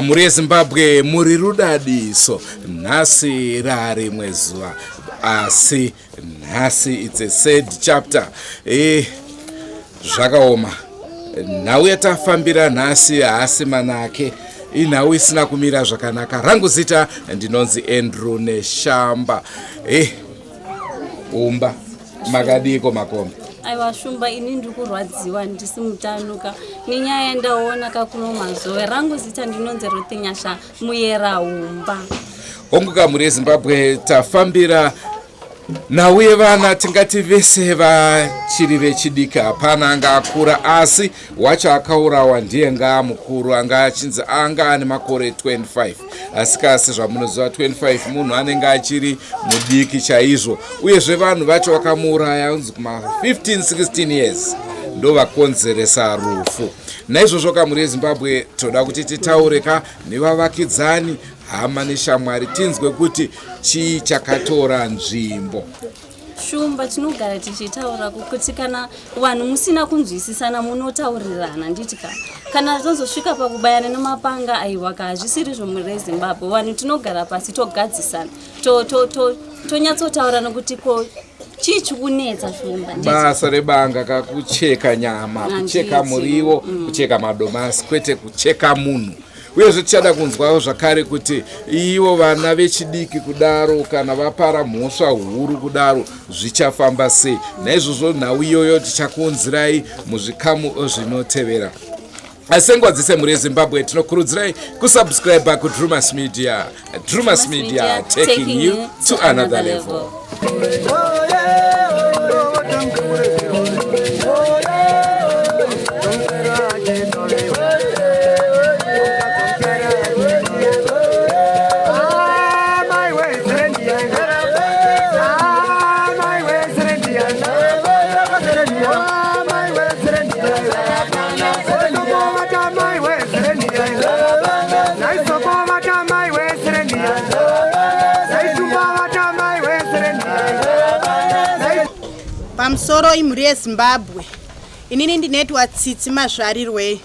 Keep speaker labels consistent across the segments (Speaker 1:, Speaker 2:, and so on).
Speaker 1: Mhuri yeZimbabwe, muri rudadiso. Nhasi rarimwe zuva, asi nhasi it's a sad chapter. Zvakaoma. Nhau yatafambira nhasi haasi manake, inhau isina kumira zvakanaka. Rangu zita ndinonzi Andrew Neshamba. Umba makadiko makombe?
Speaker 2: Aiwa Shumba, ini ndiri kurwadziwa, ndisi mutanuka nenyaya yandaona kakuno mazuva. Rangu zita ndinonzi Ruth Nyasha Muyera Humba.
Speaker 1: Hongu ka, mhuri yeZimbabwe, tafambira nhau yevana. Tingati vese vachiri vechidiki, hapana anga akura, asi wacho akaurawa ndiye ngaa mukuru, anga achinzi anga ane makore 25. Asi kasi zvamunoziva, 25 munhu anenge achiri mudiki chaizvo. Uyezve vanhu vacho vakamuuraya unzi kuma 15 16 years ndo vakonzeresa rufu. Naizvozvo kamhuri yeZimbabwe, toda kuti titaure ka nevavakidzani, hama neshamwari, tinzwe kuti chii chakatora nzvimbo.
Speaker 2: Shumba, tinogara tichitaura kuti kana vanhu musina kunzwisisana, munotaurirana, nditi ka kana tozosvika pakubayana nemapanga, aiwa ka, hazvisiri zvomuri reZimbabwe. Vanhu tinogara pasi, togadzisana, tonyatsotaura nokuti ko chii chikunetsa, Shumba, nditi?
Speaker 1: Basa rebanga kakucheka nyama, kucheka muriwo, kucheka madomasi, kwete kucheka munhu. Uyezve tichada kunzwawo zvakare kuti ivo vana vechidiki kudaro, kana vapara mhosva huru kudaro, zvichafamba sei. Naizvozvo nhau iyoyo tichakuunzirai muzvikamu zvinotevera. Asi nguva dzese, mhuri yeZimbabwe, tinokurudzirai kusubscribe kuDrumas Media. Drumas Media, taking you to another level.
Speaker 3: Oh, yeah. Oh, yeah.
Speaker 4: Pamusoro, imhuri yeZimbabwe. Inini ndinoitwa Tsitsi Mazvarirwei,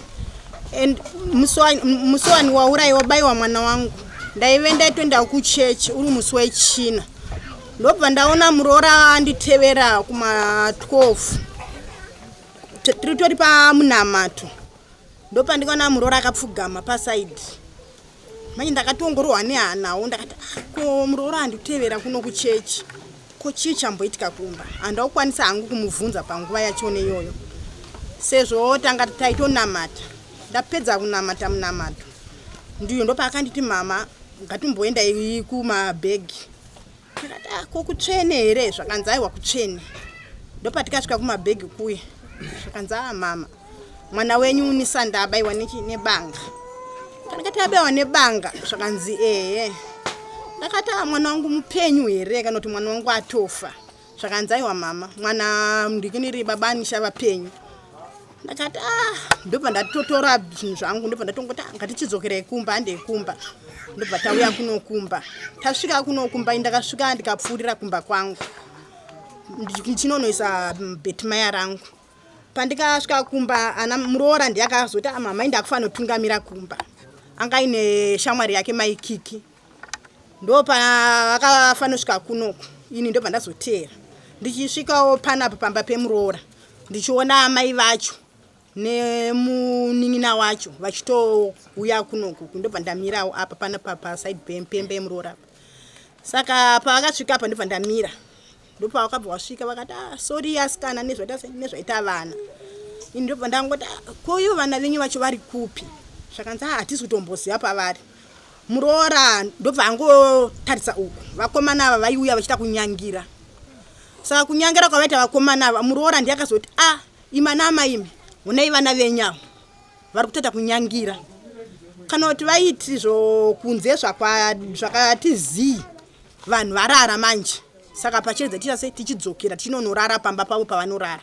Speaker 4: and musi wani waurayiwa bayiwa mwana wangu, ndaive ndaitoenda kuchechi, uri musi weChina. Ndobva ndaona muroora anditevera kuma12, tiri tori pamunamato. Ndopandikaona muroora akapfugama pasaidi. Manje ndakatongorohwa nehanawo. Ndakati, "Ah, ko muroora anditevera kuno kuchechi, ko chii chamboitika kumba?" Handaukwanisa hangu kumubvunza panguva yachona iyoyo, sezvo tanga taitonamata. Ndapedza kunamata munamato, ndiyo ndopaakanditi, "Mama, ngatimboendai kumabhegi." Ndakati, "Ah, ko kutsvene here?" Zvakanzi, "Aiwa, kutsvene." Ndopatikasvika kumabhegi kuye, zvakanzi, "A mama, mwana wenyu unisanda abayiwa nebanga." Ndakati, "Abayiwa nebanga?" Zvakanzi, "Ehe." Ndakati, "A mwana wangu mupenyu here, kana kuti mwana wangu atofa?" Zvakanzi, "Aiwa mama, mwana ndikiniri baba Anisha vapenyu." Ndakati, "Ah." Ndobva ndatotora zvinhu zvangu, ndobva ndatongoti, "Ah, ngatichidzokerai kumba, handei kumba." Ndobva tauya kunokumba. Tasvika kunokumba, ndakasvika ndikapfuurira kumba kwangu ndichinonoisa betimaya rangu. Pandikasvika kumba, ana muroora ndiye akazoti, "Ah, mama, ndakufanira kutungamira kumba." Anga aine shamwari yake Maikiki. Ndopaakafanosvika kunoku, ini ndobva ndazoteera. Ndichisvikawo panapa pamba pemuroora, ndichiona amai vacho. Nemunin'ina wacho vachitouya kunoku, ndobva ndamirawo apa pana paside pembe yemuroora apa. Saka pavakasvika apa, ndobva ndamira, ndopavakabva vasvika vakati, "Ah, sorry asikana, nezvaita sei, nezvaita vana." Ini ndobva ndangoti, "Ah, ko ivo vana venyu vacho vari kupi?" Zvakanzi, "Ah, hatisi kutomboziva pavari." Muroora ndobva angotarisa uku, vakomana ava vaiuya vachiita kunyangira. Saka kunyangira kwavaita vakomana ava, muroora ndiye akazoti, "A ah, imana amaimi, honai vana venyu avo vari kutoita kunyangira." Kana kuti vaiti zvokunze zvakati zii, vanhu varara manje. Saka pachiedza ticha sei, tichidzokera tichinonorara pamba pavo pavanorara.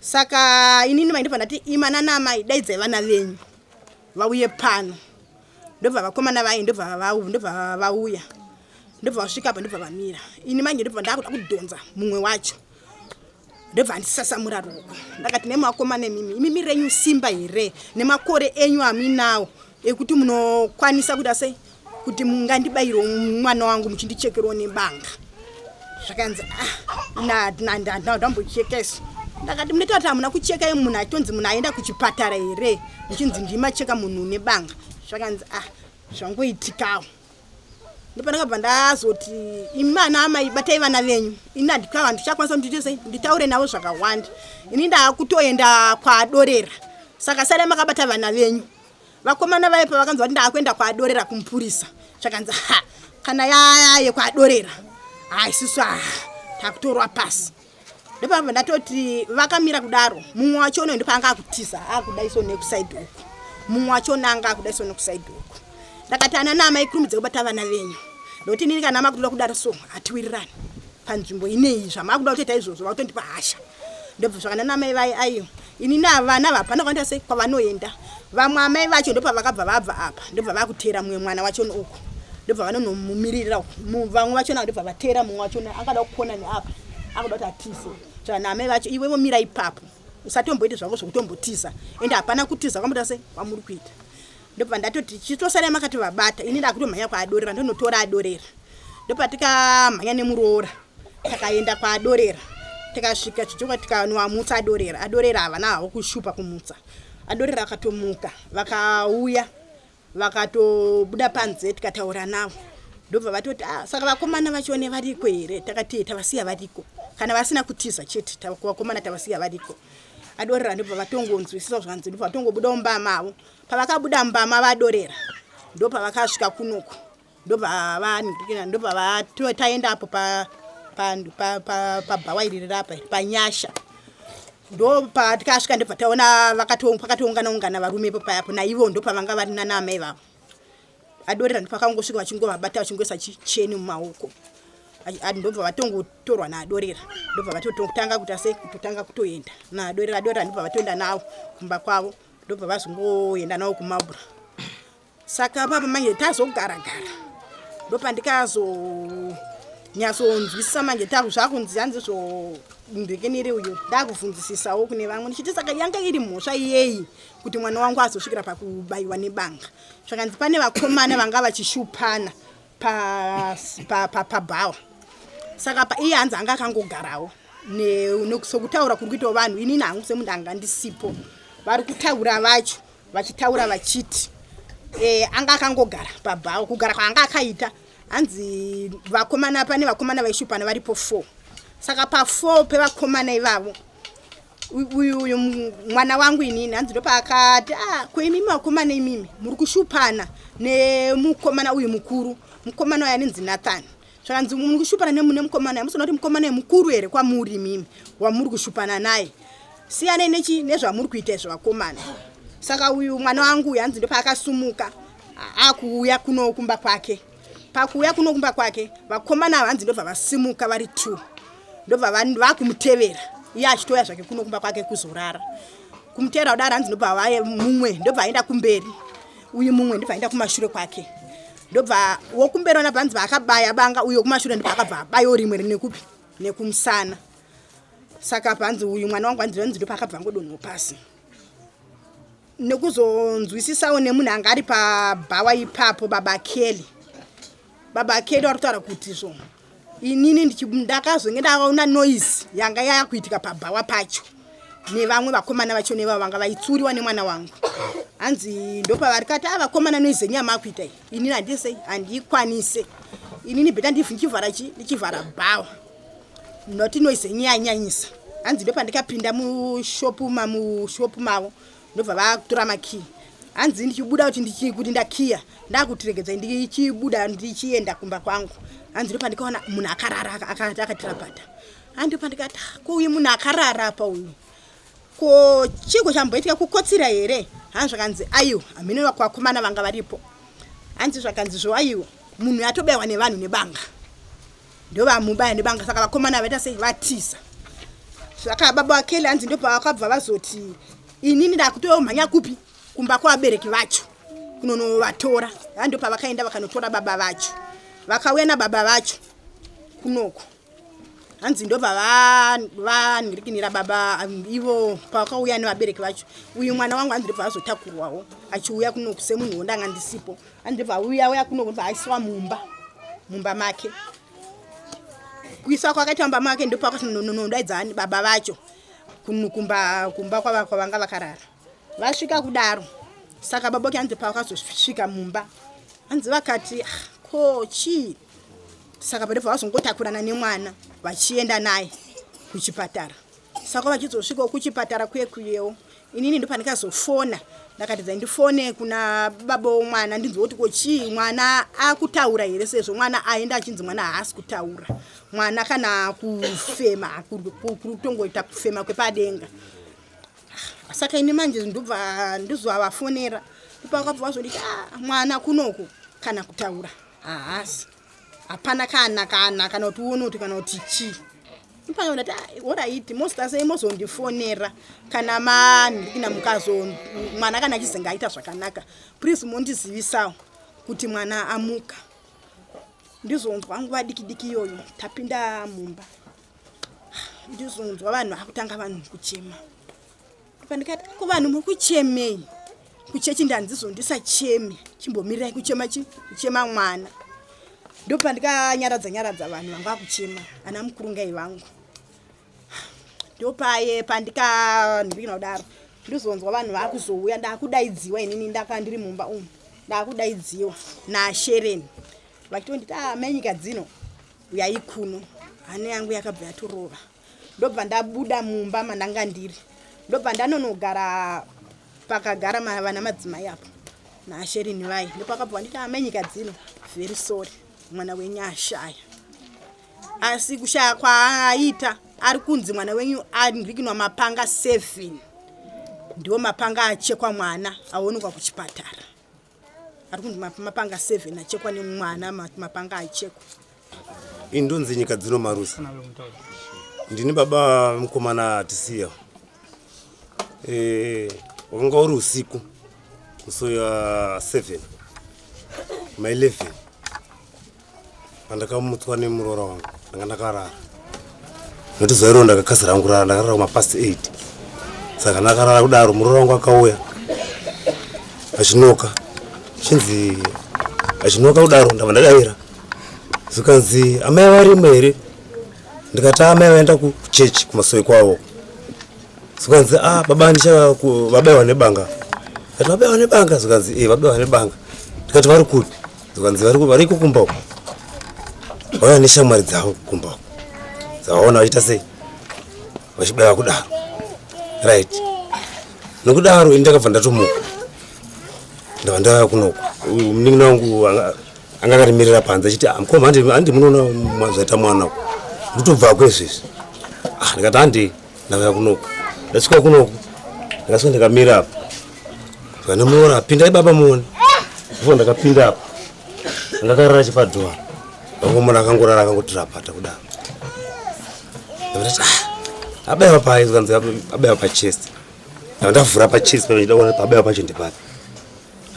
Speaker 4: Saka inini mai ndobva ndati, "Imana namai, daidzai vana venyu vauye pano." Ndobva vakomana vai ndobva vauya, ndobva vasvika apa, ndobva vamira. Ini manje ndobva ndakuda kudhonza mumwe wacho, ndobva handisasamura ruoko. Ndakati, "Nemakomana imimi, imimi renyu simba here nemakore enyu aminawo ekuti munokwanisa kuita sei kuti mungandibayiro mwana wangu muchindichekerawo nebanga?" Zvakanzi, "Ah, ndambochekesa." Ndakati, "Munoita kuti hamuna kucheka munhu achitonzi munhu aenda kuchipatara here, muchinzi ndimacheka munhu nebanga?" Zvakanzi, "Ah, zvangoitikawo." Ndopandakabva ndazoti, "Imi ana amai, batai vana venyu. Ini handikava ndichakwanisa kuti ndiite sei, nditaure navo zvakawanda. Ini ndaakutoenda kwaadorera, saka sarai makabata vana venyu." Vakomana vaipa vakanzwa kuti ndaakuenda kwaadorera kumupurisa. Zvakanzi, "Ha, kana yaya yekwadorera, ha, isusu ha takutorwa pasi." Ndopabva ndatoti vakamira kudaro, mumwe wachona ndopaanga akutiza akudaiso nekuside uku, mumwe wachona anga akudaiso nekuside uku. Ndakati, "Ana namai, kurumidza kubata vana venyu, nokuti inini kana makutoda kudaro so hatiwirirani panzvimbo ineyi. Zvamakuda kutoita izvozvo vakutondipa hasha." Ndobva zvakana namai vai, aiyo inini avana vapana kwaenda sei kwavanoenda. Vamwe amai vacho ndopavakabva vabva apa, ndobva vakuteera mumwe mwana wachona uku, ndobva vanonomumirira uku. Vamwe vachona ndobva vateera mumwe wachona angada kukona neapa, akuda kuti atise. Zvana amai vacho, "Iwevo mira ipapo, usatomboite zvako zvokutombotiza, ende hapana kutiza kwamuita sei kwamuri kuita." Ndobva ndatoti, "Chitosarai makati vabata, ini ndakutomhanya kwaadorera, ndonotora adorera." Ndopatikamhanya nemuroora, takaenda kwaadorera, tikasvika chichokwa, tikanovamutsa adorera. Adorera havana havo kushupa kumutsa adorera, akatomuka, vakauya, vakatobuda panze, tikataura navo. Ndobva vatoti, "Ah, saka vakomana vachone variko here?" Takati, "Tavasiya variko, kana vasina kutiza chete, vakomana tavasiya variko." Adorera ndobva vatongonzwisisa zvanzi, ndobva vatongobuda mumba mavo. Pavakabuda mumba mavadorera, ndopavakasvika kunoku, ndobva taenda apo pabhawa iri rirapa panyasha. Ndopatikasvika, ndobva taona pakatoungana ungana varume ipo payapo, naivo ndopavanga vari nana amai vavo. Adorera ndopakangosvika vachingovabata, vachingoisa chicheni mumaoko, ndobva vatongotorwa naadorera, ndobva vatotanga kuita sei, kutotanga kutoenda naadorera. Adorera ndobva vatoenda navo kumba kwavo, ndobva vazongoenda navo kumabura. Saka papa manje tazogara-gara, ndopandikazonyatsonzwisisa manje zvakunzi hanzi zvo mbekenere uyu. Ndakubvunzisisawo kune vamwe ndichiti, "Saka yanga iri mhosva iyeyi kuti mwana wangu azosvikira pakubayiwa nebanga?" Zvakanzi pane vakomana vanga vachishupana pabhawa. Saka iye hanzi anga akangogarawo. Sokutaura kuri kuitawo vanhu, inini hangu semunhu anga ndisipo, vari kutaura vacho vachitaura vachiti anga akangogara pabhawa. Kugara kwaanga akaita, hanzi vakomana, pane vakomana vaishupana varipo four. Saka pa4 pevakomana ivavo, uyu mwana wangu inini hanzi ndopaakati, "Ah, ko imimi vakomana, imimi muri kushupana nemukomana uyu mukuru." Mukomana uyu anonzi Nathan. Zvakanzi, "Muri kushupana nemukomana uyu, musona kuti mukomana uyu mukuru here kwamuri imimi wamuri kushupana naye? Siyanai nechi nezvamuri kuita izvo, vakomana." Saka uyu mwana wangu uyu hanzi ndopaakasumuka akuuya kuno kumba kwake. Pakuuya kuno kumba kwake, vakomana ava hanzi ndobva vasimuka vari two, ndobva vakumutevera iye achitouya zvake kuno kumba kwake kuzorara. Kumutevera kudaro, hanzi ndobva mumwe ndobva aenda kumberi, uyu mumwe ndobva aenda kumashure kwake. Ndobva wokumberi ona panzi vaakabaya banga, uyo kumashure ndobva akabva abayawo rimwe rinekupi nekumusana. Saka panzi uyu mwana wangu hanzi ndopaakabva angodonhawo pasi. Nekuzonzwisisawo nemunhu anga ari pabhawa ipapo, baba Kelly, baba Kelly vari kutaura kuti zvo inini ndakazonge ndaona noise yanga yakuitika pabhawa pacho. Nevamwe vakomana vacho nevavo vanga vaitsuriwa nemwana wangu. Hanzi ndopavari kati a ah, vakomana noize nyama akuita iyi. Inini handisei handikwanise. Inini bheta ndichivhara chi ndichivhara bhawa. Noti noize nyanyanyisa. Hanzi ndopandikapinda mushopu mamushopu mavo ndobva vatora makii hanzi ndichibuda kuti ndichikuti ndakiya ndakutiregedza ndichibuda ndichienda kumba kwangu hanzi ndopandikaona munhu akarara akatirapata handi ndopandikati ah, ko uyu munhu akarara apa uyu ko chiko chamboitika kukotsira here hanzi zvakanzi aiwa hamene vakomana vanga varipo hanzi zvakanzi zvo aiwa munhu atobaiwa nevanhu nebanga ndovamubaya nebanga saka vakomana vaita sei vatiza saka baba vakele hanzi ndopavakabva vazoti inini ndakutomhanya kupi kumba kwavabereki vacho kunonovatora ndopavakaenda vakanotora baba vacho vakauya nababa vacho kunoko hanzi ndobva vanhirikinira baba ivo pavakauya nevabereki vacho uyu mwana wangu hanzi ndobva azotakurwawo achiuya kunoku semunhu wondanga ndisipo hanzi ndobva auya uya kunoku ndobva aiswa mumba mumba make kuiswa kwakaitwa mumba make ndopakanonodaidza baba vacho kumba kumba kwavanga vakarara vasvika kudaro saka baba vake hanzi pavakazosvika mumba hanzi vakati ah, ko chii saka padobva vazongotakurana nemwana vachienda naye kuchipatara saka vachizosvikawo kuchipatara kuye kuyewo inini ndopandikazofona ndakati dza ndifone kuna baba womwana ndinzwe kuti ko chii mwana akutaura here sezvo mwana aenda achinzi mwana haasi kutaura mwana kana kufema kutongoita kufema kwepadenga saka ini manje ndobva ndizwavafonera ndopakabva vazonditi ah, mwana kunoku kana kutaura haasi hapana kana kana kana kuti uone kuti kana kuti chii ipana ndati ah, oraiti mosita sei mozondifonera kana manhirikina mukazo mwana kana achizenga aita zvakanaka please mondizivisawo kuti mwana amuka ndizonzwa nguva diki diki iyoyo tapinda mumba ndizonzwa vanhu vakutanga vanhu kuchema pandikati ko vanhu muri kuchemei kuchechi ndanzizo ndisacheme chimbomirirai kuchema chi kuchema mwana ndopandikanyaradza nyaradza vanhu vanga vakuchema ana mukurungai vangu ndopaye pandikandikina kudaro ndizonzwa vanhu vakuzouya ndakudaidziwa inini ndaka ndiri mumba umu ndakudaidziwa nashereni vachitonditi ah mai nyika dzino uyai kuno hana yangu yakabva yatorova ndobva ndabuda mumba mandanga ndiri ndobva ndanonogara pakagara vana madzimai apo naasherini vai ndopakabva vanditi amai nyika dzino very sorry mwana wenyu ashaya asi kushaya kwaaita ari kunzi mwana wenyu arikinwa mapanga 7 ndiwo mapanga achekwa mwana aonekwa kuchipatara ari kunzi mapanga 7 achekwa nemwana mapanga achekwa
Speaker 5: Ini ndonzi nyika dzino marusa. Ndini baba mukomana atisiya. Eh, wanga uri usiku musi wa 7 ma 11 pandakamutswa nemuroora wangu ndanga ndakarara nokuti zuva iroro ndakakasira hangu kurara ndakarara kuma past 8 saka ndakarara kudaro muroora wangu akauya achinoka chinzi achinoka kudaro ndabva ndadaira zvikanzi amai varimo here ndikati amai vaenda kuchechi kumasowe kwavo zvikanzi a ah, baba ndicha vabaiwa nebanga ndikati vabaiwa nebanga zvikanzi e vabaiwa nebanga ndikati vari kupi zvikanzi variko kumba uko vauya neshamwari dzavo kumba uko dzavaona vachiita sei vachibaiwa kudaro right nokudaro ini ndakabva ndatomuka ndabva ndauya kunoku munin'ina wangu anga akatimirira panze achiti ah, mukoma handi handi munoona zvaita mwana uku ndotobvako izvezvi ah, ndikati handi ndauya kunoku ndasvika kunoku ndakasvika ndikamira apa ndikanemuona pindai baba muone ndipo ndakapinda apa ndakarara chipadhoa vangomona akangorara akangotirapata kudaro ndakati ah, abaiwa pai zvikanzi abaiwa pachest ndavhura pachest panochida kuona pabaiwa pacho ndepapi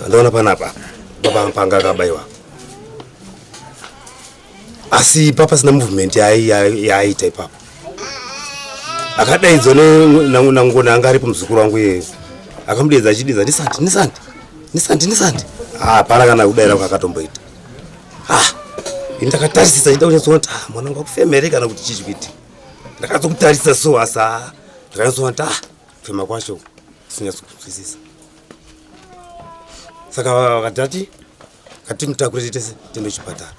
Speaker 5: Ndaona panapa baba panga akabaiwa asi ipa pasina movement yaaita ipapo akadaidzwa nangoni anga aripo muzukuru wangu iyeyo akamudeedza achideedza ndisanti ndisanti ndisanti ndisanti hapana kana kudaira kwakatomboita ah ini ndakatarisisa chida kunyatsoona kuti ah, mwana wangu akufemere kana kuti chii chikuitika ndakatsokutarisa so asi ah, ndakanyatsoona kuti ah. Kufema kwacho kusinyatso kunzwisisa. Saka vakati ngatimutakure tese tiende kuchipatara.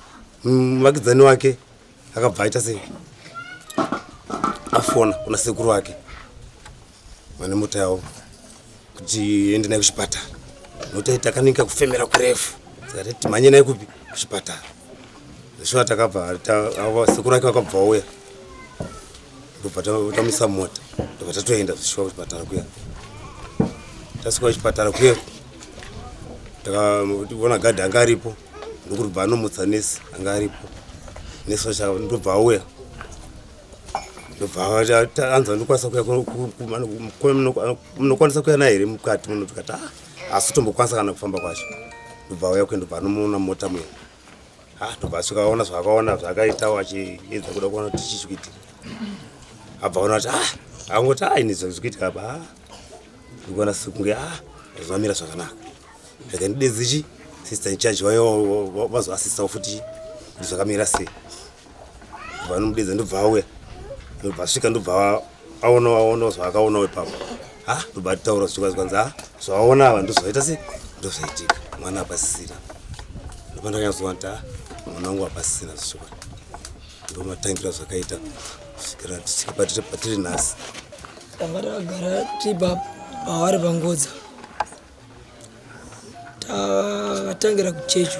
Speaker 5: Muvakidzani wake akabva aita sei? Afona kuna sekuru wake vane mota yavo kuti ende naye kuchipatara. Nokuti takanika kufemera kurefu. Saka tati timhanye naye kupi? Kuchipatara. Shuwa takabva sekuru ake vakabva vauya. Ndobva tamisa mota. Ndobva tatoenda zvishuwa kuchipatara kuya. Tasvika kuchipatara kuya. Takaona gadhi anga aripo. Ndokubva anomutsa nesi anga aripo. Nesi wacho ndobva auya. Ndobva anzi anokwanisa kuya munokwanisa kuya naye here mukati muno tikati ah asi tombokwanisa kana kufamba kwacho. Ndobva auya kuya ndobva anomuona mota muya. Ah ndobva asvika aona zvaakaona zvaakaitawo achiedza kuda kuona kuti chii chikuitika. Abva aona kuti ah angoti ah ini zviri kuitika apa ah ndikuona sekunge ah zvamira zvakanaka. Rega ndidedze chi sister in charge wayo vazoasistawo futi kuti zvakamira sei. Vanomudedza ndobva auya ndobva asvika ndobva aona aona zvaakaonawo ipapo. Ah ndobva ataura zvichikwa zvikanzi ah zvawaona ava ndozvaita sei ndozvaitika mwana apasisina. Ndopandakanyatsoona kuti ah mwana wangu apasisina zvichikwa. Ndomatangira zvakaita kusvikira tisvike patiri nhasi.
Speaker 6: Tanga takagara tiri pavari pangodza. Takatangira kuchechi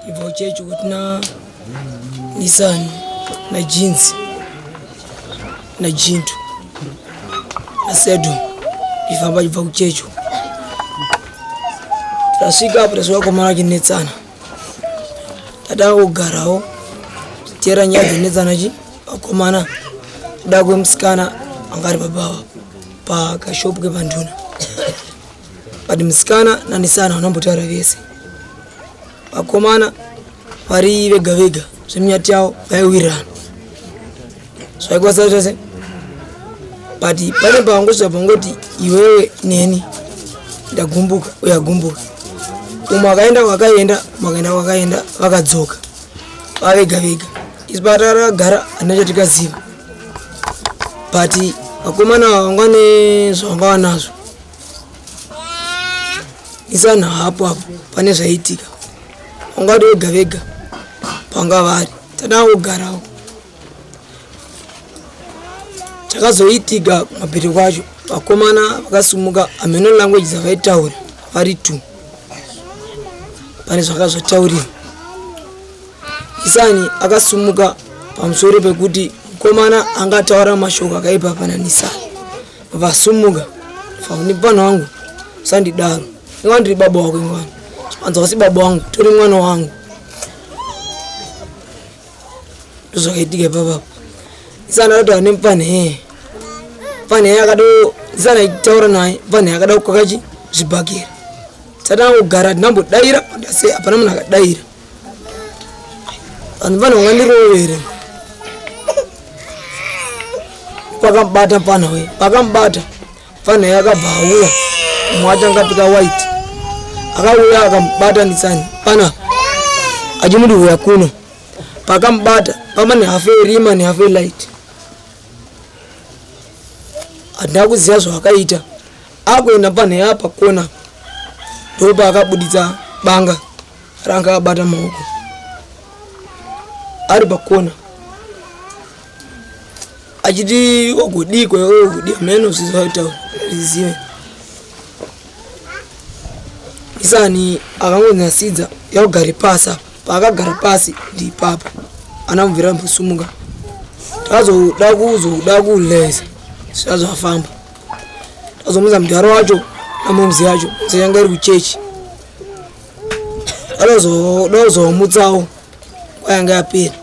Speaker 6: ibva kuchechi kutina Nissan na jeans na jintu na sedo ifamba ibva kuchechi tasvika apo tasvika komana achinetsana tatanga kugarawo tichera nyaya dzinetsana chi vakomana kuda kwemusikana anga ari baba pakashopu kepanduna but musikana nanisana vanombotaura vese vakomana vari vega vega zveminyati yavo vaiwirirana zvaikwanisa zvese but pane pavangosvika pangoti iwewe neni ndagumbuka uye agumbuka umwe akaenda kwakaenda umwe akaenda kwakaenda vakadzoka vavega vega isu patakagara handina chatikaziva but vakomana ava vanga nezvavanga vanazvo isana hapo apo pane zvaiitika vanga vari vega vega panga vari tadava kugarawo chakazoitika kumapete kwacho vakomana vakasumuka hameno language dzavaitaura vari two pane zvaka zvatauriwa Nisani akasumuka pamusoro pekuti mukomana angataura mashoko akaipa pana Nisani. Vasumuka fauni pana wangu usandidaro. Inga ndiri baba wako ingwani. Anza wasi baba wangu, tori mwana wangu. Ndozvakaitika ipapa. Nisani akataura nemupfanha hee. Mupfanha hee akado Nisani aitaura naye, mupfanha hee akada kukakachi zvibhakera. Tatanga kugara tinambodaira, ndase hapana munhu akadaira. Vanhu vanhu vangandirovere. Pakamubata mfana we, pakamubata mfana yakabva auya. Mumwe wacho anga apfeka white. Akauya akamubata Nisani. Pana achimuti huya kuno. Pakamubata pama nehafu yerima nehafu yelight. Handina kuziva zvavakaita. Akuenda panheya pakona ndopaakabuditsa banga. Ranga abata maoko ari pakona achiti wagodii kwewe wagodii hameno zvizotaura rizive isani akangonyatsidza yakugare pasi apa paakagara pasi ndipapo anamubvira ambosumuka tazoda kuzoda kuleza zvazvafamba tazomuza mudhara wacho namomzi yacho momzi yanga iri kuchechi Anozoda kuzomutsawo nguva yanga yapera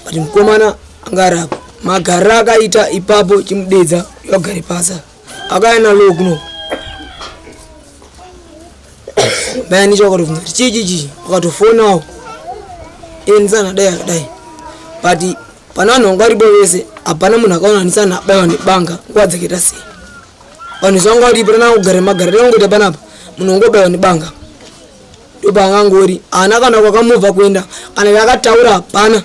Speaker 6: but mukomana anga ari apo magariro akaita ipapo chimudedza yagare pasi akauya nalowo kuno mayanicho akatobvunza kuti chii chii chii akatofonawo endisana dai akadai but pana vanhu vanga varipo vese hapana munhu akaona ndisana abaiwa nebanga nguva dzakaita sei vanhu zvanga varipo tana kugara magara tinongoita panapa munhu ungobaiwa nebanga ndopaangangori haana kana kwakamuvha kuenda kana yakataura hapana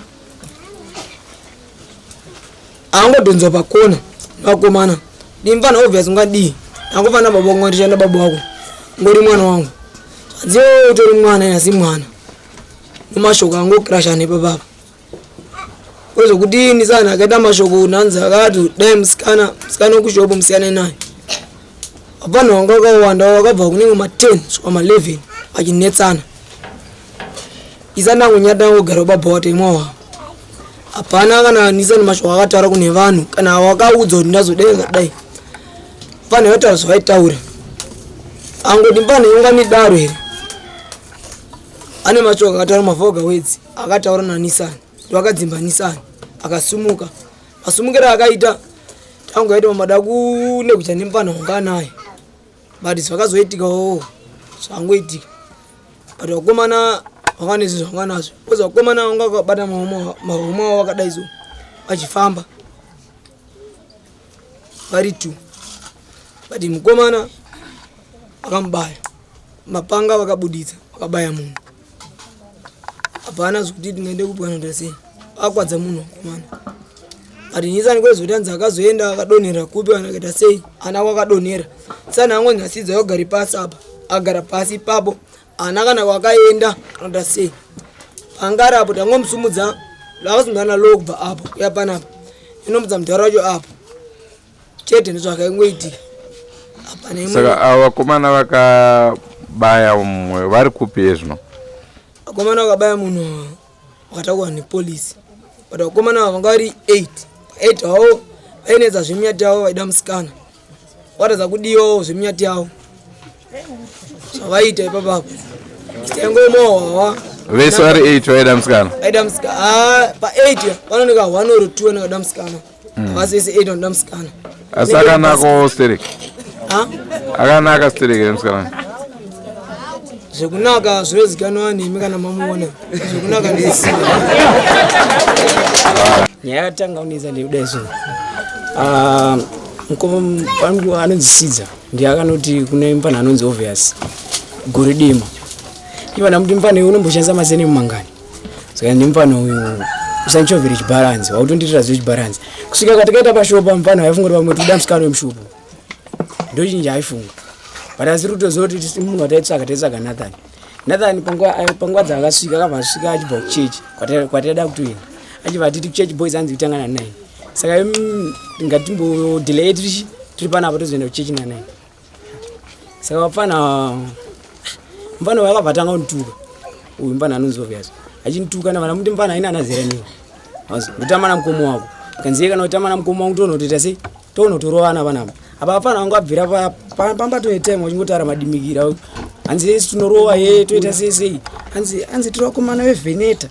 Speaker 6: angodhonzwa pakona nevakomana Ndimfana obvious ungadii ndangofana baba wangu ndichanda baba wako ngori mwana wangu zvanzi iwewe utori mwana ine asi mwana nomashoko angokrashana ipapapa kwezvekuti nisana akaita mashoko nanzi akati dai musikana musikana wekushopo musiyane naye. Vanhu vanga vakawanda vakabva kunenge ma10 svika ma11 vachinetsana. Isa ndangonyata ngogara baba watemwa wavo. Hapana kana Nisani mashoko akataura kune vanhu kana wakaudzwa kuti ndazodai zvadai. Vanhu vaitaura zvavaitaura. Angoti mfana unganidaro here? Ane mashoko akataura mavoga words akataura naNisani. Ndovakadzimba Nisani akasumuka. Masumukiro akaita tangoita mada kunekuita nemfana wanga anaye. But zvakazoitikawo zvangoitika. But vakomana vanga nezvinhu zvavanga nazvo. Because vakomana vanga vakabata mahomwe avo vakadai so vachifamba vari two. But mukomana akamubaya mapanga vakabuditsa vakabaya munhu. Hapana zvekuti tingaende kupi kana kuita sei. Akwadza munhu vakomana. But Nisani kwezoti anzi akazoenda akadonhera kupi kana kuita sei ana kwakadonhera. Nisani angonzi asidza yogari pasi apa agara pasi ipapo ana kana kwakaenda kana kuita sei. Pangari apo tangomusumudza akasumudza low kubva apo kuya panapa. Inomudza mudhara wacho apo. Chete ndozvakaingoitika. Hapana imwe.
Speaker 1: Saka ava vakomana vakabaya mumwe vari kupi ezvino?
Speaker 6: Vakomana vakabaya munhu vakatakwa nepolisi. But vakomana ava vanga vari 8. 8 havo vainetsa zveminyati yavo vaida musikana. Vatadza kudiwawo zveminyati yavo. Zvavaita ipapapo. Tengomowa hawa.
Speaker 1: Vese vari 8 vaida musikana?
Speaker 6: Vaida musikana. Ah, pa 8 vanooneka 1 or 2 vanoda musikana. Havasi vese 8 vanoda musikana.
Speaker 1: Asi akanakawo sterek.
Speaker 6: Ha?
Speaker 1: Akanaka sterek here musikana?
Speaker 6: Zvekunaka zvinozikanwa nemi kana mamuona. Zvekunaka ndisi.
Speaker 7: Nyaya yakatanga kunetsa ndeyekudai so. Mukoma pangu anonzi Sidza ndiye akanoti kune mupfana anonzi Obvious gore dema. Ivo ndamuti mupfana uyu unomboshandisa masene mumangani. Saka ndi mupfana uyu usanchovere chibharanzi, wakutondiitira zvechibharanzi. Kusvika kwatakaita pashopa mupfana waifunga kuti pamwe tikuda musikana wemushopo. Ndochinja aifunga. But asiri kutoziva kuti munhu wataitsvaga taitsvaga Nathan. Nathan panguva dzaakasvika akabva asvika achibva kuchechi kwataida kutoenda. Achibva atiti kuchechi boys anzi kutanga na 9. Saka ngatimbodelay tiri panapa tozoenda kuchechi na 9. Saka vapfana mupfana uyu akabva atanga kundituka. Uyu mupfana anonzi Obvious. Achinituka na vana muti mupfana haina ana zera newe. Wazi ndotamba na mukoma wako. Kanzi kana utamba na mukoma wangu tonotoita sei? Tonotorovana panapa. Apa vapfana vangu vabvira pamba toita time vachingotaura madimikira. Hanzi yesu tinorova ye toita sei sei. Hanzi tiri vakomana veVeneta.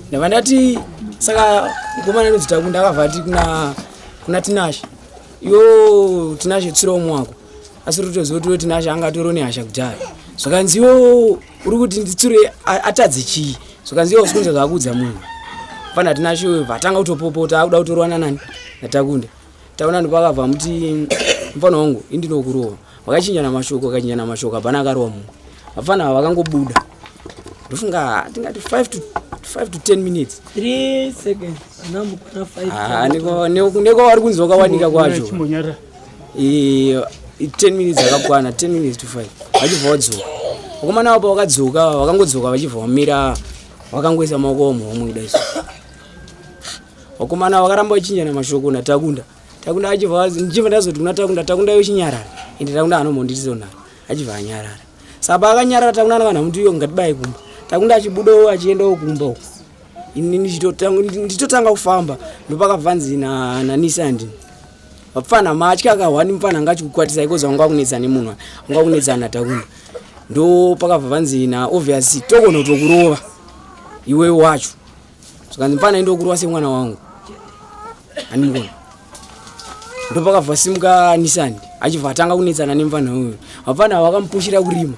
Speaker 7: Ndabva ndati saka mukomana anonzi Takunda akabva ati kuna Tinashe. Yo Tinashe tsira umwe wako. Asi uri kutoziva kuti Tinashe anga atori nehasha kudhara. Zvakanzi yo uri kuti nditsure atadze chii? Zvakanzi yo usikunzwa zvaakuudza munhu. Fana Tinashe uyu vatanga kutopopota akuda kutorwana nani? NaTakunda. Taona ndopakabva muti mufana wangu indinokurova. Vakachinjana mashoko, vakachinjana mashoko hapana akarova munhu. Vafana ava vakangobuda. Ndofunga tingati 5 to 5 to 10 minutes.
Speaker 6: 3 seconds. Anambokwana 5.
Speaker 7: Ah, neko vari kunzi wakawanika kwacho.
Speaker 8: Chimbonyara.
Speaker 7: 10 minutes akakwana, 10 minutes to 5. Vachibva vadzoka. Vakomana avo pavakadzoka, vakangodzoka vachibva vamira vakangoisa maoko muhomwe kudai so. Vakomana vakaramba vachinjana mashoko naTakunda. Takunda achibva ndichibva ndazoti kuna Takunda, Takunda iwe chinyarara. Ende Takunda anombonditizo nharo. Achibva anyarara. Saka paakanyarara Takunda anokana muti iyo ngatibaye kumba. Takunda achibudawo achiendawo kumba uko. Ini ndichitotanga kufamba ndopakabva nzi naNissan. Vapfana matya akahwani mupfana anga achikukwatisa ikozi wanga wakunetsa nemunhu wanga wakunetsa naTakunda. Ndopakabva vanzi na Obvious tokonotokurova iwewe wacho. Zvikanzi mupfana indokurova semwana wangu. Handimukona. Ndopakabva simuka Nissan achibva atanga kunetsana nemupfana uyu. Vapfana vakamupushira kurima.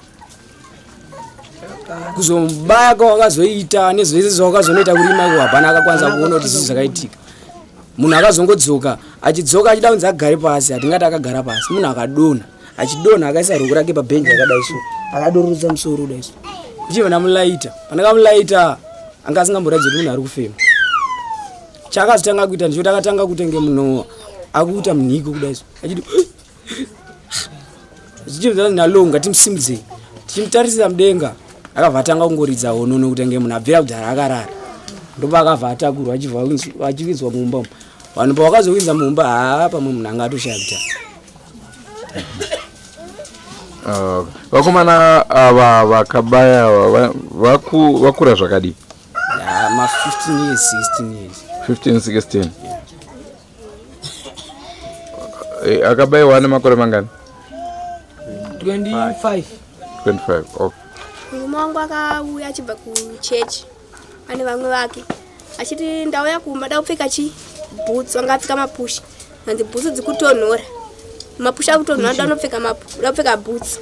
Speaker 7: Kuzomubaya kwawakazoita nezvese zvawakazonoita kurima iko hapana akakwanisa kuona kuti zvii zvakaitika. Munhu akazongodzoka achidzoka achida kunzi agare pasi, hatingati akagara pasi. Munhu akadonha, achidonha akaisa ruoko rake pabhenji akadai so, akadorotsa musoro kudai so. Ndichibva ndamulaita. Pandakamulaita anga asingamboratidzi kuti munhu ari kufema. Chaakazotanga kuita ndicho takatanga kutenge munhu Akuita munhiko kudai so achiti zvichibva nalonga timusimudzei tichimutarisira mudenga akabva atanga kungoridza honono kuti ange munhu abvira kudhara akarara. Ndopa akabva atakurwa achibva achiwinzwa mumba umu. Vanhu pavakazowinza mumba haa pamwe munhu anga atoshaya kudhara.
Speaker 1: Vakomana ava vakabaya ava vakura zvakadii?
Speaker 7: Ma 15 years, 16 years.
Speaker 1: 15 16. Akabayiwa ane makore mangani?
Speaker 6: 25.
Speaker 1: 25. Okay.
Speaker 8: Murume wangu akauya achibva kuchechi ane vamwe vake achiti ndauya kumba da kupfeka chi bhutsu, anga apfeka mapushi, hanzi bhutsu dzikutonhora, mapushi akutonhora, da unopfeka da kupfeka bhutsu.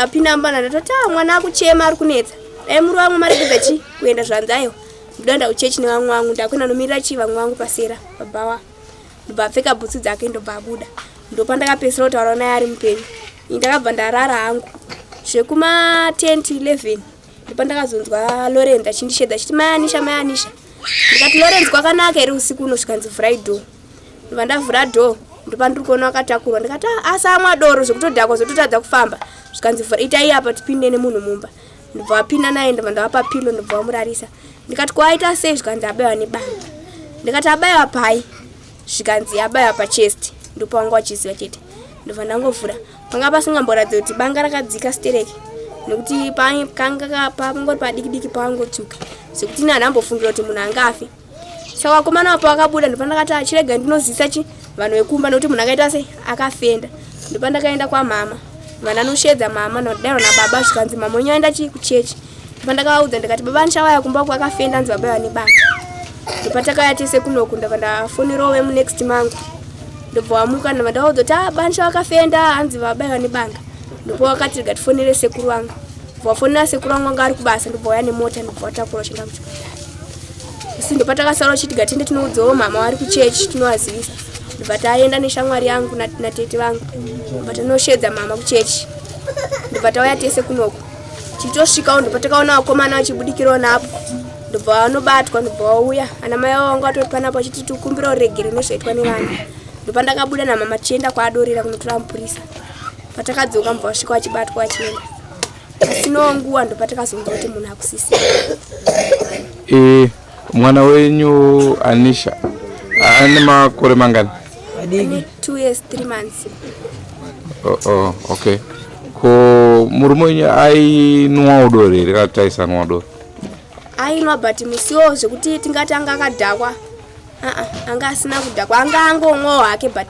Speaker 8: Apinda mumba ndatoti ah, mwana akuchema ari kunetsa, dai muri vamwe maregedza chi kuenda. Zvanzi aiwa, ndoda kuchechi nevamwe vangu, ndakuenda nomirira chi vamwe vangu pasera pabhawa. Ndobva apfeka bhutsu dzake, ndobva abuda. Ndopandakapedzisira kutaura naye ari mupenyu. Ini ndakabva ndarara hangu zvekuma 10 to 11, ndopandakazonzwa Lawrence achindishedza achiti mai Anisha, mai Anisha. Ndikati Lawrence, kwakanaka here usiku uno? Zvikanzi vhurai door. Ndobva ndavhura door, ndopandiri kuona wakatakurwa. Ndikati ah, asi amwa doro zvekutodhakwa zvototadza kufamba. Zvikanzi vhura, itai apa tipinde nemunhu mumba. Ndobva vapinda naye, ndobva ndavapa pillow, ndobva vamurarisa. Ndikati kwaita sei? Zvikanzi abayiwa nebanga. Ndikati abayiwa pai? Zvikanzi abayiwa pachest. Ndopawanga wachiziva chete. Ndobva ndangovhura, panga pasingamboratidza kuti banga rakadzika stereki, nekuti kanga pangori padiki diki pawangotsvuka zvekuti ini handambofungira kuti munhu angafe. Saka vakomana vapo vakabuda, ndopandakati achirega ndinozivisa chi vanhu vekumba, nekuti munhu akaita sei, akafenda. Ndopandakaenda kwamama, vandanoshedza mama nadairwa nababa. Zvikanzi mama wenyu aenda chi kuchechi. Ndopandakavaudza, ndikati baba ndichauya kumba uku akafenda, anzi baba vane banga. Ndopatakauya tese kunoku, ndobva ndafonerawo vemunext mangu, ndobva wamuka, ndobva ndavaudza kuti ah, banisha vakafenda, hanzi vabaiwa nebanga. Ndopa wakati rega tifonere sekuru vangu. Vafonera sekuru vangu, vanga ari kubasa, ndobva wauya nemota, ndobva watakura uchienda kuchipatara. Asi ndopatakasara uchiti gatende tinoudzawo mama vari kuchechi, tinovazivisa. Ndobva taenda neshamwari yangu natete vangu, ndobva tanoshedza mama kuchechi, ndobva tauya tese kunoku. Tichitosvikawo ndopatakaona vakomana vachibudikirawo napo, ndobva vanobatwa, ndobva vauya. Ana mai vavo vanga vatori panapo vachiti tikumbira uregere nezvaitwa nevana. Ndopandakabuda namama tichienda kwaadorera kunotora mupurisa. Patakadzoka mubva vasvika vachibatwa vachienda pasinawo nguva, ndopatakazonzwa kuti munhu akusisira.
Speaker 1: Mwana wenyu Anisha ane makore mangani?
Speaker 8: Ane 2 years 3 months.
Speaker 1: Oh, okay. Ko murume wenyu ainwawo doro here kana kuti aisanwa doro?
Speaker 8: Ainwa, but musiwo zvekuti tingati anga akadhakwa, aa, anga asina kudhakwa. Anga angomwawo hake, but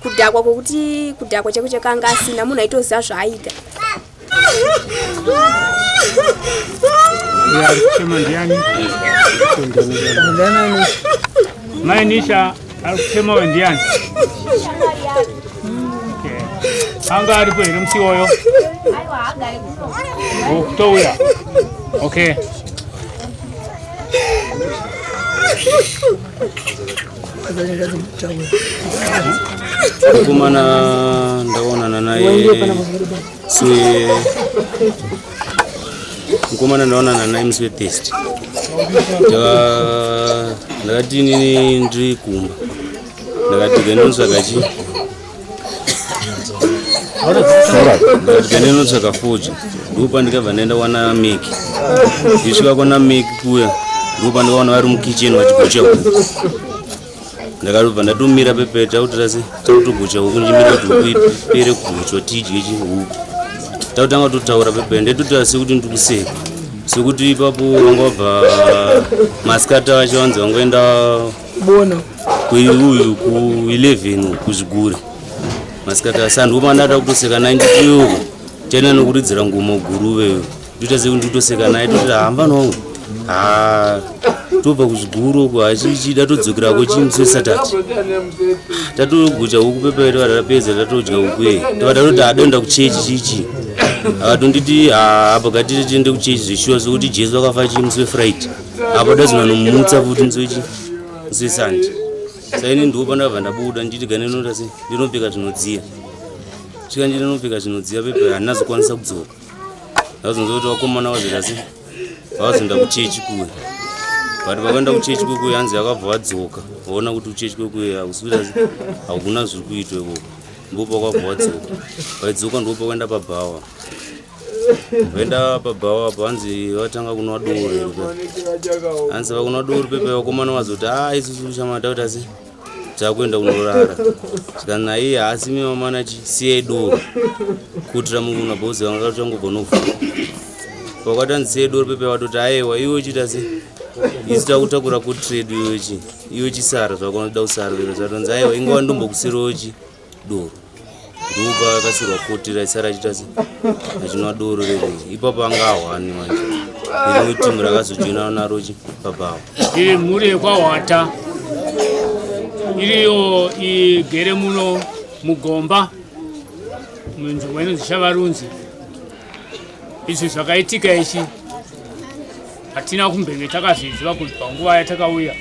Speaker 8: kudhakwa kwokuti kudhakwa chaiko chaiko anga asina. Munhu aitoziva zvaaita.
Speaker 9: Ari kuchema ndiani? Mai Nisha, ari kuchema we ndiani? Okay. Anga aripo here musi iwoyo? Oh, kutouya. Okay.
Speaker 10: Mukomana ndaonana naye se mukomana ndaonana naye musi weThursday. Ndakati inini ndiri kumba, ndakati gendinotsvaga chi ndakati gendinotsvaga fodya. Ndopa ndikabva ndaenda kwana Meki. Ndisvika kwana Meki kuya, ndopa ndikaona vari mukicheni vachigocha huku. Ndakatobva ndatomira pepe, takuti takutogocha huku, ndichimira kuti huku ipere kugochwa tidye chihuku. Takutanga kutotaura pepe, ndetotaura sekuti ndiri kuseka, sekuti ipapo vanga vabva masikati acho, vanzi vangoenda
Speaker 6: bona
Speaker 10: kuuyu ku11 kuzvigure masikati asi ndipo pandada kutoseka naye, nditiyo chaenda nokuridzira ngoma guruve, ndoita sekuti ndikutoseka naye, toti hamba nongo ha tobva kuzviguru uko achichida todzokerako chimusi weSaturday. Tatogucha huku pepe, tova tatapedza, tatodya huku iyi, tova tatoti adoenda kuchechi chichi. Akatonditi apa gatiti tiende kuchechi zveshuwa, sekuti Jesu akafa chii musi weFriday, apa dazonanomutsa futi musi wechi musi weSunday. Saini ndipo pandakabva ndabuda ndichiti ganenoda sei ndinopfeka zvinodziya. Svika ndinopfeka zvinodziya pepe, handinazokwanisa kudzoka. Ndazonzwa kuti vakomana vazoita sei, vazoenda kuchechi kuwe. But vakaenda kuchechi kwekuye hanzi vakabva vadzoka vaona kuti kuchechi kwekuye hakusi hakuna zviri kuitwa ikoko, ndipo pakabva vadzoka. Vaidzoka ndipo pakaenda pabhawa, vaenda pabhawa apo hanzi vatanga kunwa doro here, hanzi vakunwa doro pepe vakomana vazoti a ah, isusu chamata kuti asi takuenda kunorara saka naiye haasi mimamana chi siyai doro kuitira muvuna bhozi vanga vachangobva novhura pakati hanzi siyai doro pepe vatoti aiwa iwe uchiita se isu takutakura kutrade iwe chi iwe chisara zvakanoda kusara vero zvatonzi aiwa ingava ndombokusirawo chi doro ndopa akasirwa koti raisara achiita se achinwa doro rere ipapo anga ahwani manje rimwe timu rakazojoina naro chi papawo
Speaker 9: iri mhuri yekwahwata iriyo igere muno mugomba munzvimbo inonzi shavarunzi izvi zvakaitika ichi hatina kumbenge takazviziva kuti panguva yatakauya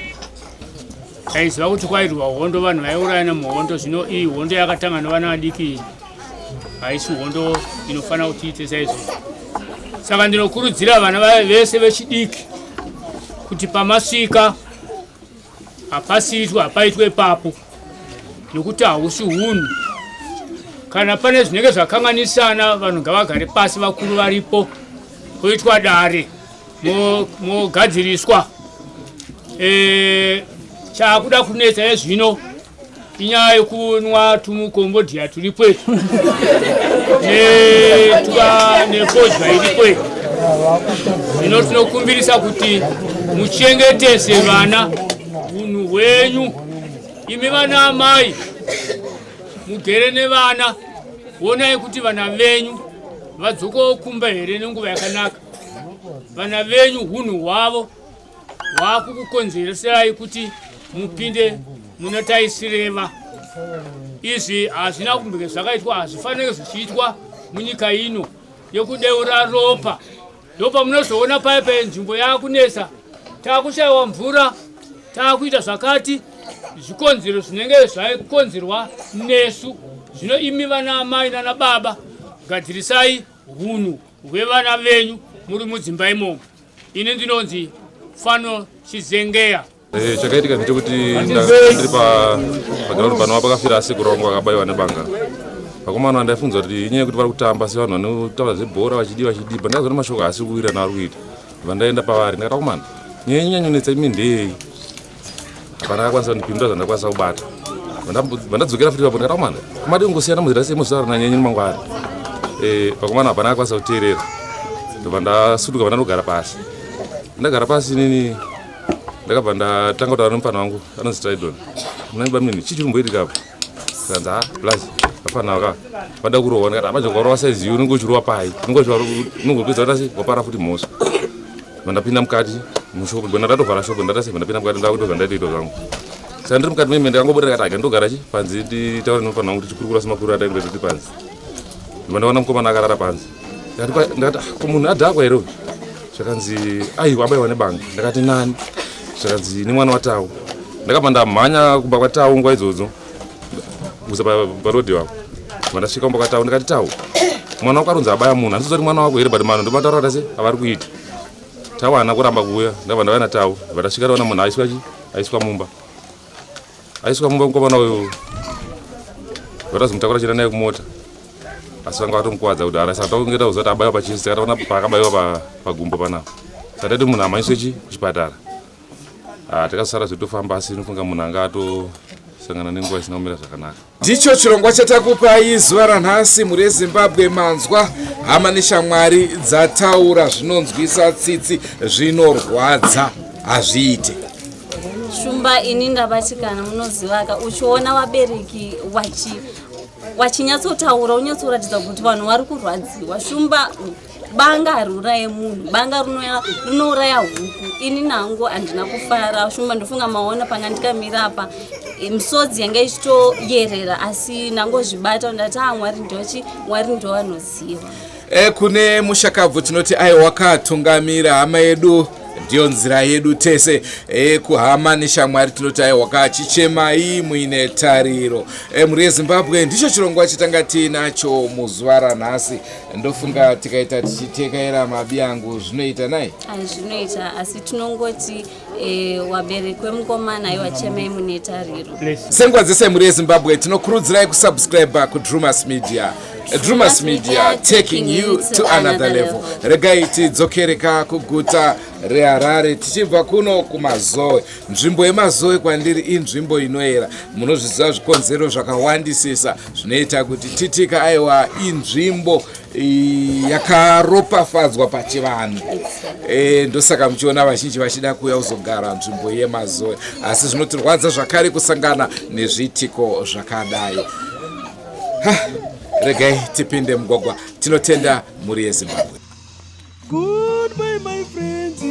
Speaker 9: Taiziva kuti kwairwa hondo, vanhu vaiurayana muhondo. Zvino iyi hondo yakatanga nevana vadiki iyi haisi hondo inofanira kuti iite saizvozvo. Saka ndinokurudzira vana vese vechidiki kuti pamasvika hapasiitwe hapaitwe ipapo, nokuti hausi hunhu. Kana pane zvinenge zvakanganisana, vanhu ngavagare pasi, vakuru varipo, poitwa dare mogadziriswa. E, chakuda kunetsa yezvino inyaya yekunwa tumukombodhiya turipo nefodya iripo. Zvino tinokumbirisa kuti muchengetese vana unhu hwenyu, imi vana amai mugere nevana, onai kuti vana venyu vadzokawo kumba here nenguva yakanaka. Vana venyu hunhu hwavo hwakukukonzereserai kuti mupinde munotaisireva. Izvi hazvina kumbenge zvakaitwa, hazvifanire zvichiitwa munyika ino yekudeura ropa. Ndopamunozoona paye paye nzvimbo yakunetsa, taakushaiwa mvura, taakuita zvakati, zvikonzero zvinenge zvaikonzerwa nesu. Zvino imi vana amai nana baba, gadzirisai hunhu hwevana venyu muri mudzimba imomo. Ini ndinonzi Fano Chizengeya.
Speaker 11: Eh, chakaitika ndechekuti ndiri paground panova pakafira asekuru vangu vakabaiwa nebanga. Vakomana vandaifunza kuti inyaya yekuti vari kutamba sevanhu vanotaura zvebhora vachidii vachidii, but ndakazoona mashoko haasi kuwirirana ari kuita. Vandaenda pavari ndakati vakomana, nyaya yenyanyonetsa imi ndeyei? Hapana akakwanisa kundipindura zvandakwanisa kubata. Vandadzokera futi ipapo ndakati vakomana, kumadi kungosiyana muzita sei muzitaura nanyaya yenyu mangwana. Eh, vakomana hapana akakwanisa kuteerera. Ndobva ndasuduka vandanogara pasi. Ndagara pasi inini ndakabva ndatanga kutaura nemufana wangu anonzi Tridon. Munani bamnini chii chiri kumboitika apa? Kanzi ha plus vafana vaka vada kurohwa. Ndikati manje ukarova saizi iyo unenge uchirowa pai, unenge unongopedza kuita sei wapara futi mhosva. Vandapinda mukati mushopu bwena ndatovhara shopu ndata sei vandapinda mukati ndakuita zvandaitoita zvangu. Saka ndiri mukati meme ndakangobuda ndikati aga ndogara chi panze nditaure nemufana wangu tichikurukura semakuru atainge tiri panze. Ndobva ndaona mukomana akarara panze. Ndakati ah, ko munhu adhakwa here uyu? Zvakanzi aiwa abaiwa nebanga. Ndakati nani? Zvakanzi nemwana waTau. Ndakabva ndamhanya kumba kwaTau nguva idzodzo kuza parodhi wako. Ndobva ndasvika kumba kwaTau ndikati Tau, mwana wako arunzi abaya munhu, handisi kuti mwana wako here but mano ndobva ndaura kuti avari kuita. Tau haana kuramba kuuya, ndakabva ndauya naTau. Ndobva ndasvika ndaona munhu aiswa chi aiswa mumba. Aiswa mumba mukomana uyu. Vatazomutakura chienda naye kumota. Asi vanga vatomukuvadza kudhara saka takunge takuziva kuti abaiwa pachisi saka taona paakabaiwa pagumbo panapa. Saka taiti munhu amhanyiswe chi kuchipatara. Ah, takasara zvetofamba asi inofunga munhu anga atosangana nenguva isina kumira zvakanaka.
Speaker 1: Ndicho chirongwa chatakupai zuva ranhasi mhuri yeZimbabwe. Manzwa hama neshamwari dzataura zvinonzwisa tsitsi, zvinorwadza, hazviite.
Speaker 2: Shumba, ini ndabatikana, munozivaka uchiona vabereki wachi wachinyatsotaura unyatsoratidza kuti vanhu vari kurwadziwa. Shumba, banga hariuraye munhu, banga rinouraya huku. Ini nangu handina kufara Shumba, ndofunga maona panga ndikamira apa misodzi yanga ichitoyerera, asi ndangozvibata ndati a Mwari ndochi Mwari ndo anoziva.
Speaker 1: E, kune mushakabvu tinoti aiwa wakatungamira hama yedu Ndiyo nzira yedu tese e, kuhama neshamwari tinoti aiwaka chichemai muine tariro. E, mhuri yeZimbabwe, ndicho chirongwa chatanga tiinacho muzuva ranhasi. Ndofunga tikaita tichitekaira mabi angu zvinoita nai?
Speaker 2: Ai, zvinoita, asi tinongoti e, wabereki wemukomana aiwa chemai mune tariro.
Speaker 1: Senguva dzese mhuri yeZimbabwe, tinokurudzirai kusubscribe kuDrumas Media. Drumas Media, taking you to another level. Regai tidzokereka kuguta reHarare tichibva kuno kuMazowe. Nzvimbo yeMazowe kwandiri inzvimbo inoyera. Munozviziva zvikonzero zvakawandisisa zvinoita kuti titika aiwa inzvimbo yakaropafadzwa pachivanhu. E, ndosaka muchiona vazhinji vachida kuuya kuzogara nzvimbo yeMazowe, asi zvinotirwadza zvakare kusangana nezviitiko zvakadai. Ha, regai tipinde mugwagwa. Tinotenda mhuri yeZimbabwe.
Speaker 3: Goodbye, my friends.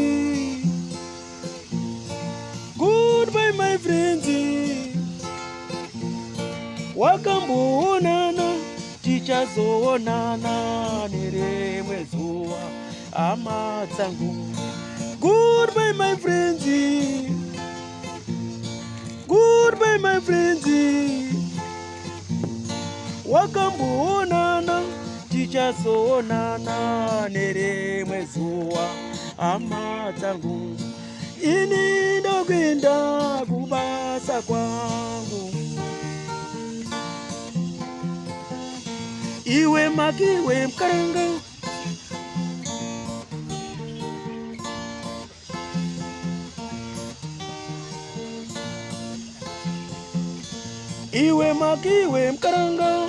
Speaker 3: Goodbye, my friends. Wakamboonana, tichazoonana nerimwe zuva, hama dzangu. Goodbye, my friends. Goodbye, my friends. Wakamboonana, tichazoonana nerimwe zuva, hama dzangu. Ini ndokuenda kubasa kwangu. Iwe makiwe mukaranga. Iwe makiwe mukaranga.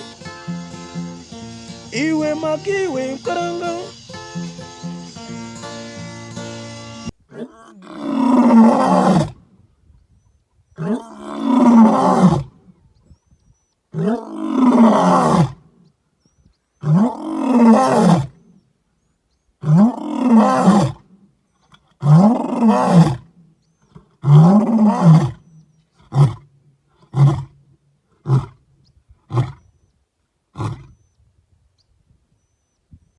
Speaker 3: Iwe makiwe mukaranga.